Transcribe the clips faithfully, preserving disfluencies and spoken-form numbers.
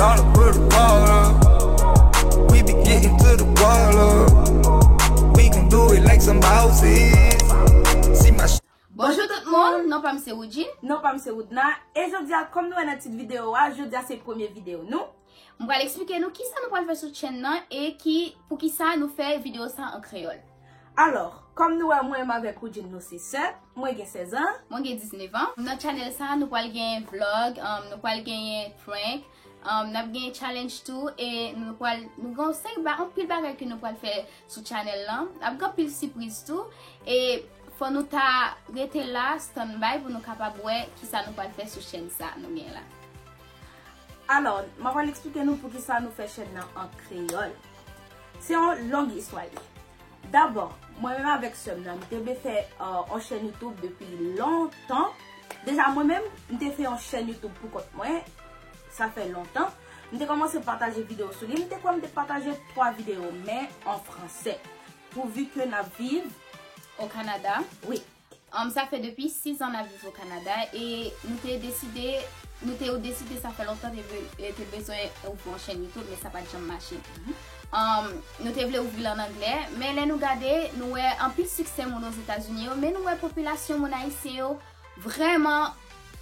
Dollar for the water. We be getting to the water. We gon' do it like some bosses. See my sh- Bonjou tout moun, non pa m se Woodjine. Non pa m se Woodna. E jodi a, kòm nou wè nan tit videyo a, jodi a se premye videyo nou. M pral eksplike nou kisa nou pral fè sou chèn nan e ki, poukisa nou fè videyo sa an kreyòl. Alò, kòm nou wè, mwen menm avèk Woodjine nou se sè, mwen gen sèz an. Mwen gen diznèf an. Nan channel sa, nou pral gen vlog, um, nou pral genyen prank, um, n ap gen challenge tou, e nou pral, nou gen yon seri ba, anpil bagay ke nou pral fè sou channel lan. N ap gen anpil sipriz tou, e fò nou ta rete la, standby, pou nou kapab wè kisa nou pral fè sou chèn sa nou gen la. Alò, m ap pral eksplike nou poukisa nou fè chèn nan an kreyòl. Se yon long istwa li. Dabò, mwen menm avèk sè m nan, m te vle fè uh, yon chèn YouTube depi lontan. Deja, mwen menm, m te fè yon chèn YouTube pou kont mwen. Sa fè lontan. M te kòmanse pataje videyo sou li. M te kwè m te pataje twa videyo, men an fransè. Pouvi ke n ap viv O Kanada. Wi. Um, sa fè depi sis an n ap viv o Kanada e nou te deside, nou te deside sa fè lontan te, be- e te bezwen ouvri yon chèn YouTube, men sa pa t janm mache. Um, nou te vle ouvri l an anglè, men lè nou gade, nou wè anpil siksè moun Ozetazini yo, men nou wè popilasyon moun ayisyen yo vrèman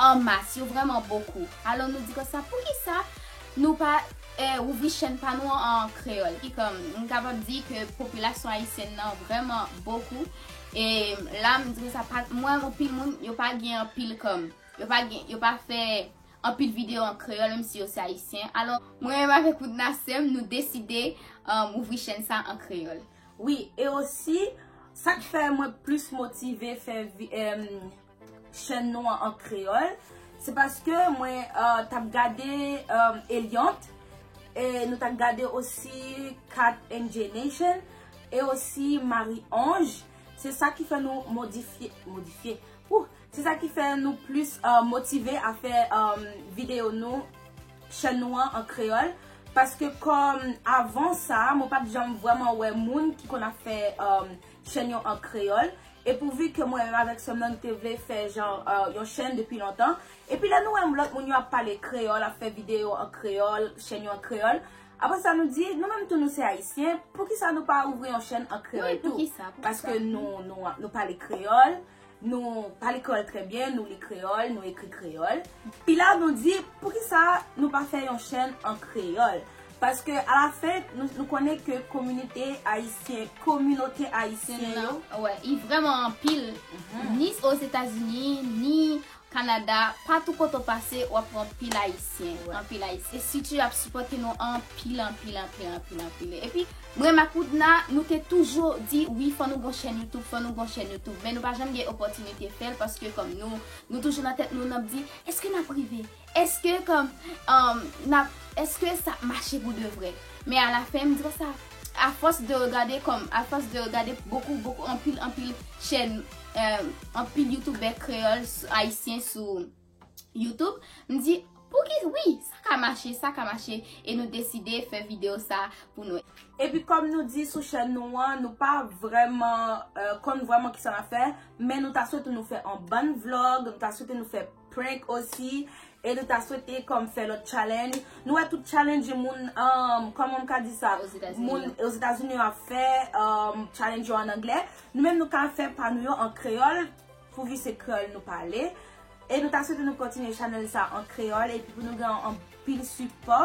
an mas, yo vrèman bokou. Alò nou di konsa, poukisa nou pa eh, ouvri chèn pa nou an an kreyòl? Ki kòm, m kapab di ke popilasyon ayisyèn nan vrèman bokou. E la, m di konsa, pa, mwen, anpil moun, yo pa gen anpil kòm, yo pa gen, yo pa fè anpil videyo an kreyòl, menm si yo se ayisyen. Alò, mwen menm avèk Woodna sè m, nou deside um, ouvri chèn sa an kreyòl. Wi, e osi, sa k fè mwen plis motive fè vi- em, chèn nou an an kreyòl, se paske mwen uh, t ap gade um, Eliant, e nou t ap gade osi Kat and J Nation, e osi Marie Ange. Se sa ki fè nou modifye, modifye. Ouh, se sa ki fè nou plis uh, motive a fè um, videyo nou, chèn nou an an kreyòl. Paske kòm avan sa, mwen pa t janm vrèman wè moun ki konn ap fè um, chèn yo an kreyòl. E pouvi ke mwen menm avèk sè m nan, nou te vle fè jan uh, yon chèn depi lontan. Epi lè nou wè lòt moun yo ap pale kreyòl, ap fè videyo an kreyòl, chèn yo an kreyòl. Apre sa, nou di, nou menm tou nou se ayisyen, poukisa nou pa ouvri yon chèn an kreyòl Wi, tou? Poukisa? Poukisa? Paske nou, nou, nou pale kreyòl, nou pale kreyòl trè byen, nou li kreyòl, nou ekri kreyòl. Pi la, nou di, poukisa nou pa fè yon chèn an kreyòl? Paske alafen, nou, nou konnen ke kominote ayisyen, kominote ayisyen yo, Wè, i vrèman anpil. Ni Ozetazini, ni Kanada, patou kote w pase, w ap wè anpil ayisyen. Wè. Anpil ayisyen. E sitou y ap sipòte nou anpil, anpil, anpil, anpil, anpil. Epi, mwen ak Woodna, nou te toujou di, wi, fò nou gon chèn YouTube, fò nou gon chèn YouTube. Men nou pa janm gen opòtinite fè l, paske kòm nou, nou toujou nan tèt nou, n ap di, èske n ap rive? Èske kòm um, n ap, èske sa ap mache pou de vrè? Men alafen, m di konsa, afòs de gade kòm, afòs de gade bokou, bokou, anpil, anpil chèn, um, anpil youtubè kreyòl s- ayisyen sou YouTube, m di, pouki, wi, sa ka mache, sa ka mache, e nou deside fè videyo sa pou nou. Epi kòm nou di sou chèn nou an, nou pa vrèman uh, konn vrèman kisa n ap fè, men nou ta swete nou fè an bann vlog, nou ta swete nou fè prank osi, e nou ta swete kòm fè lòt challenge. Nou wè tout challenge moun, um, kòman m ka di sa? Ozetazini Moun yo. Ozetazini yo ap fè, um, challenge yo an anglè. Nou menm nou ka fè pa nou yo an kreyòl, pouvi se kreyòl nou pale. E nou ta swete nou kontinye channel sa an kreyòl, epi pou nou gen anpil sipò,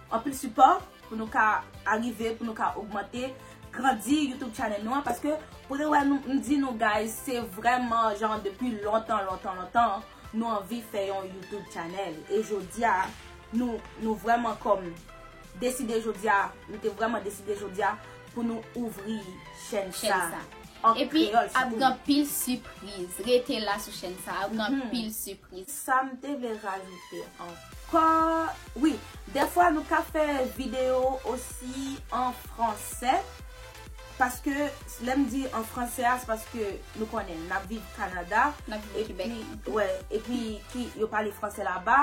anpil sipò, pou nou ka arive, pou nou ka ogmante, grandi YouTube channel nou an, paske pou de wè nou, m di nou guys, se vrèman jan depi lontan, lontan, lontan, nou anvi fè yon YouTube channel. E jodi a, nou, nou vrèman kòm deside jodi a, nou te vrèman deside jodi a pou nou ouvri chèn Chèn sa. Sa. An Epi, kreyòl ap sitou. Gen pil sipriz. Rete la sou chèn sa. Ap gen pil sipriz. Sa m te vle rajoute ankò. Wi, dèfwa nou ka fè videyo osi an fransè. Paske, lè m di an fransè a, se paske nou konnen, n ap viv Kanada. N ap viv Kebèk. Epi, wè, epi ki, yo pale fransè laba.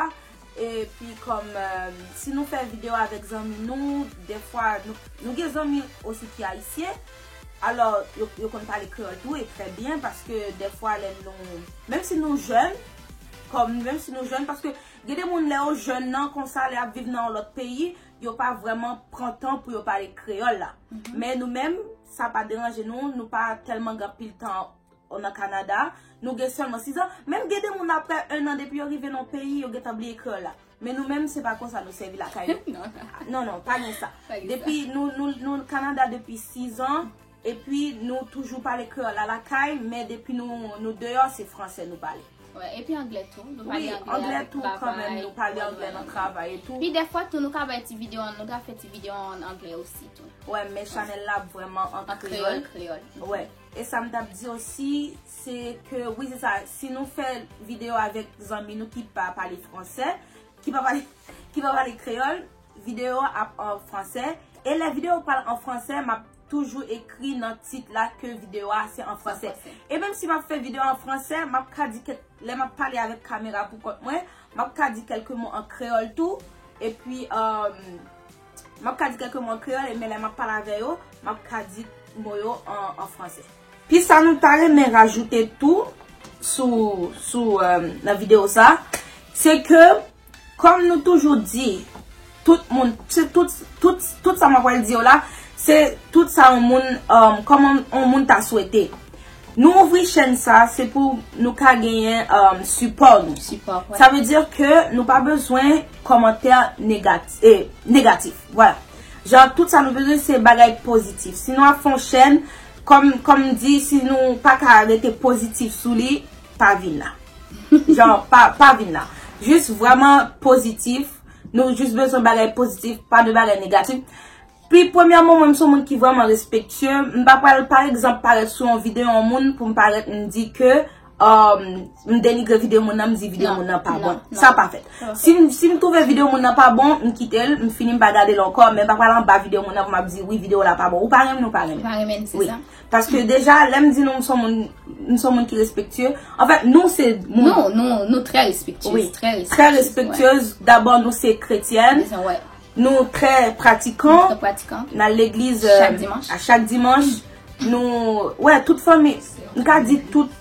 Epi kòm, eh, si nou fè videyo avèk zanmi nou, dèfwa, nou, nou gen zanmi osi ki ayisyen. Alò, yo, yo konn pale kreyòl tou, e trè byen, paske dèfwa, lè nou, menm si nou jèn, kòm, menm si nou jèn, paske Gen de moun lè yo jèn nan konsa, lè y ap viv nan yon lòt peyi, yo pa vrèman pran tan pou yo pale kreyòl la. Men nou menm, sa pa deranje nou, nou pa tèlman gen anpil tan nan Kanada. Nou gen sèlman sis an. Menm gen de moun apre en an depi yo rive nan peyi, yo gentan bliye kreyòl la. Men nou menm, se pa konsa nou sèvi lakay nou. Non, non, pa gen sa. Depi nou, nou, nou Kanada depi sis an, epi nou toujou pale kreyòl la lakay, men depi nou, nou deyò, se fransè nou pale. Epi anglè tou. Nou pale anglè avèk travay. Nou pale anglè nan travay e tou. Pi dèfwa tou, nou ka bay ti videyo, nou ka fè ti videyo an anglè osi tou. Wè, men chanèl la vrèman an kreyòl. Kreyòl. Wè. E sa m t ap di osi, se ke, wi, se sa, si nou fè videyo avèk zanmi nou ki pa pale fransè, ki pa pale, ki pa pale kreyòl, videyo a ap an fransè. E lè videyo pral an fransè, m ap toujou ekri nan tit la ke videyo a se an fransè. E menm si m ap fè videyo an fransè, m ap ka di kèk, lè m ap pale avèk kamera pou kont mwen, m ap ka di kèlke mo an kreyòl tou. Epi, um, m ap ka di kèlke mo an kreyòl, men lè m ap pale avè yo, m ap ka di mo yo an, an fransè. Pi sa nou ta renmen rajoute tou sou, sou, um, nan videyo sa, se ke, kòm nou toujou di, tout moun, se tout, tout, tout sa m ap pral di yo la, se tout sa yon moun, um, kòman yon moun ta swete. Nou ouvri chèn sa, se pou nou ka genyen, um, sipò nou. Sipò, wè. Sa vle di ke nou pa bezwen kòmantè negati-, eh, negatif. Vwala. Jan, tout sa nou bezwen, se bagay pozitif. Si nou ap fè yon chèn, kòm, kòm m di, si nou pa ka rete pozitif sou li, pa vin la. Jan, pa, pa vin la. Jis vrèman pozitif. Nou jis bezwen bagay pozitif, pa de bagay negatif. Pi premyèman, mwen, m se yon moun ki vrèman respektye. M pa pral, pa egzanp, parèt sou yon videyo yon moun pou m parèt m di ke, um, m denigre videyo moun nan, m di videyo moun nan pa bon. Sa pa fèt. Si m, si m twouve videyo moun nan pa bon, m kite l, m fini, m pa gade l ankò, men m pa pral anba videyo moun nan pou m ap di, wi, videyo w la pa bon. Ou pa renmen, ou pa renmen. Ou pa renmen, se sa. Paske deja, lè m di nou m se yon moun, m se yon moun ki respektye, anfèt, nou se moun. Nou, nou, nou trè respektyez, trè respektyez. Trè respektyez, dabò, nou se kretyèn. Nou trè pratikan. Trè pratikan. N al legliz, euh, a chak dimanch. Nou, wè, tout fanmi, m ka di tout,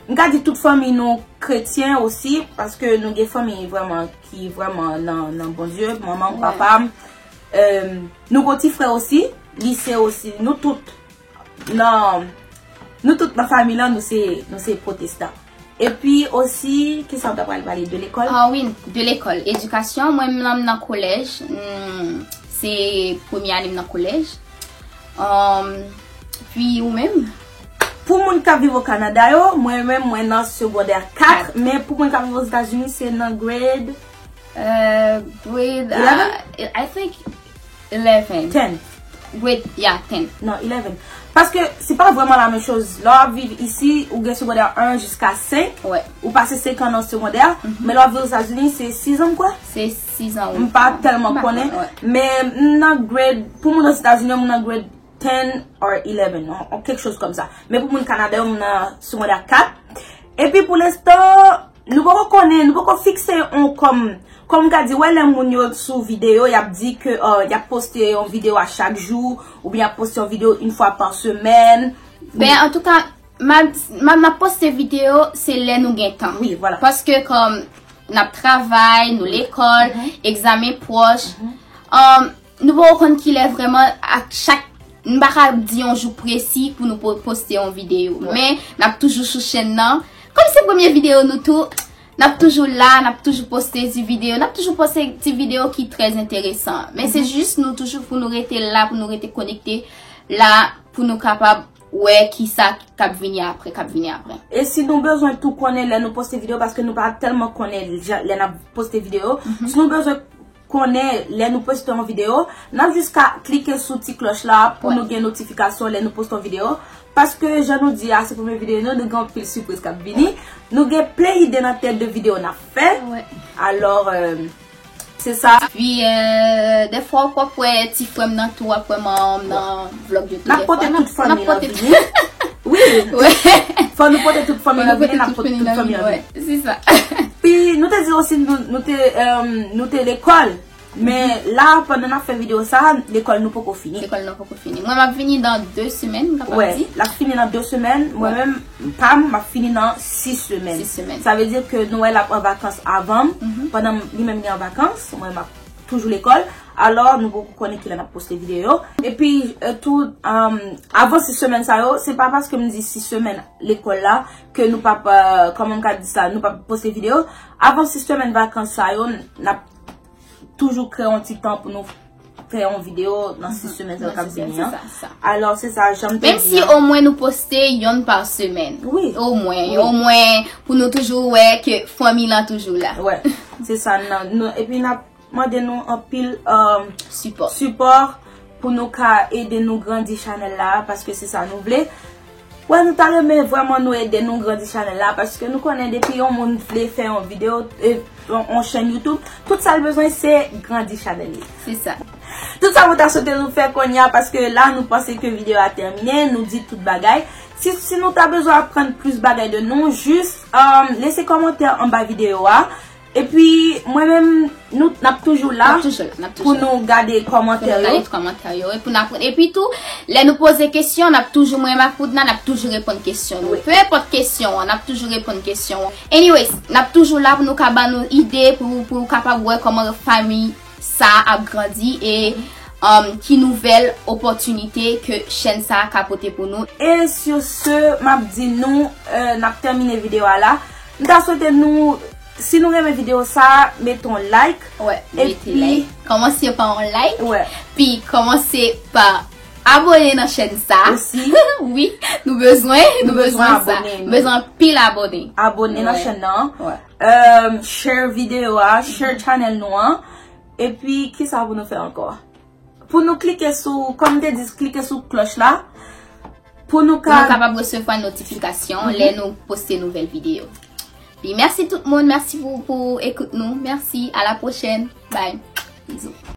m ka di tout fanmi nou kretyen osi, paske nou gen fanmi vrèman ki vrèman nan, nan Bondye, manman m, papa m. Euh, nou gon ti frè osi, li se osi, nou tout nan, nou tout nan fanmi lan, nou se, nou se pwotestan. Epi osi, kisa w ta pral pale de lekòl? Ah wi, de lekòl. Edikasyon, mwen menm la m nan kolèj. Hmm, se premye ane m nan kolèj. Um, pi ou menm? Pou moun k ap viv o Kanada yo, mwen menm mwen nan segondè kat, men pou moun k ap viv Ozetazini se nan grade Euh, grade, uh, I think eleven. Ten. Grade, yeah, ten. Non, eleven. Paske se pa vrèman la menm choz. Lè w ap viv isi, ou gen segondè en jiska senk. Ou pase senk an nan segondè. Men lè w ap viv Ozetazini, se sis an, m kwè. Se sis an, wi. M pa tèlman konnen. Men m nan grade, pou moun Ozetazini, m nan grade ten or eleven, on, on kèk choz kòmsa. Men pou moun Kanada yo, m nan segondè kat. Epi pou lenstan, nou poko konnen, nou poko fikse on kòm, kòm m ka di, wè lè moun yo sou videyo, y ap di ke, euh, y ap poste yon videyo a chak jou, oubyen y ap poste yon videyo yon fwa pa semèn. Ben, antouka, m ap, m ap, m ap poste videyo, se lè nou gen tan. Wi, vwala. Paske kòm n ap travay, nou lekòl, egzamen pwòch. Um, nou poko konn kilè vrèman ak chak, m pa ka di yon jou presi pou nou po-, poste yon videyo. Men, n ap toujou sou chèn nan. Kòm se premye videyo nou tou, n ap toujou la, n ap toujou poste ti videyo, n ap toujou poste ti videyo ki trè enteresan. Men se jis nou toujou pou nou rete la, pou nou rete konekte la, pou nou kapab wè kisa k ap vini apre, k ap vini apre. E si nou bezwen tou konnen lè nou poste videyo, paske nou pa tèlman konnen jan, lè n ap poste videyo, si nou bezwen konnen lè nou poste yon videyo, n ap jis ka klike sou ti klòch la pou nou gen notifikasyon lè nou poste yon videyo. Paske jan nou di a, se premye videyo nou, nou gen anpil sipriz k ap vini. Nou gen plen ide nan tèt de videyo n ap fè. Alò, euh, Se sa. Epi, euh, dèfwa w ap wè ti frè m nan tou, w ap wè manman m nan vlòg yo tou. N ap pote tout fanmi nan vini. Wi. Fò nou pote tout fanmi nan vini, n ap pote tout fanmi nan vini. Se sa. Pi, nou te di osi, nou, nou te, euh, nou te lekòl. Men la, pandan n ap fè videyo sa, lekòl nou poko fini. Lekòl nou poko fini. Mwen, m ap vini nan de semèn, m kapab Wè, di. L ap fini nan de semèn. Mwen menm, pa m, m ap fini nan sis semèn. Sis semèn. Sa vle di ke Nwèl ap an vakans avan m, pandan li menm li an vakans, mwen m ap toujou lekòl. Alò, nou poko konnen kilè n ap poste videyo yo. Epi, euh, tou, um, avan sis semèn sa yo, se pa paske m di sis semèn lekòl la, ke nou p ap, euh, kòman m ka di sa, nou p ap poste videyo. Avan sis semèn vakans sa yo, n ap toujou kreye yon ti tan pou nou fè yon videyo nan sis semèn sa yo k ap vini an. Alò, se sa, jan m te di an. Menm si omwen nou poste yonn pa semèn. Wi. Omwen, omwen, pou nou toujou wè ke fanmi lan toujou la. Wè, se sa. Nan, nou, epi n ap mande nou anpil, um, Sipò. sipò pou nou ka ede nou grandi chanèl la, paske se sa nou vle. Wè, nou ta renmen vrèman nou ede nou grandi chanèl la, paske nou konnen depi yon moun vle fè yon videyo, e, yon, yon chèn YouTube, tout sa l bezwen se grandi chanèl li. Se sa. Tout sa mwen ta swete nou fè kounye a, paske la nou panse ke videyo a tèmine, nou di tout bagay. Si, si nou ta bezwen aprann plis bagay de nou, jis, um, lese kòmantè anba videyo a. Epi, mwen menm, nou, n ap toujou la N ap toujou la, n ap toujou pou la. Nou gade Pou kòmantè nou yo. Gade kòmantè yo, e pou n aprann. Epi tou, lè nou poze kesyon, n ap toujou, mwen ak Woodna, n ap toujou reponn kesyon nou. Wi. Peu importe kesyon an, n ap toujou reponn kesyon an. Anyways, n ap toujou la pou nou ka ba nou ide, pou, pou nou kapab wè kòman fanmi sa ap grandi e um, ki nouvèl opòtinite ke chèn sa ka pote pou nou. E sur ce, m ap di nou, euh, n ap tèmine videyo a la. M ta swete nou, si nou renmen videyo sa, mete yon like. Wè, mete Epi- like. Kòmanse pa yon like. Wè. Pi kòmanse pa abone nan chèn sa. Osi. Wi, nou bezwen, nou Nou bezwen bezwen sa. abone, Nou bezwen pil abone. Abone nan Wè. Chèn nan. Wè. Euh, share videyo a, share channel nou an. Epi, kisa pou nou fè ankò? Pou nou klike sou, kòm m te di, klike sou klòch la. Pou nou Pou nou ka kapab resevwa notifikasyon lè nou poste nouvèl videyo. Pi mèsi tout moun, mèsi pou, pou ekout nou. Mèsi, a la pwochèn. Bye. Bizou.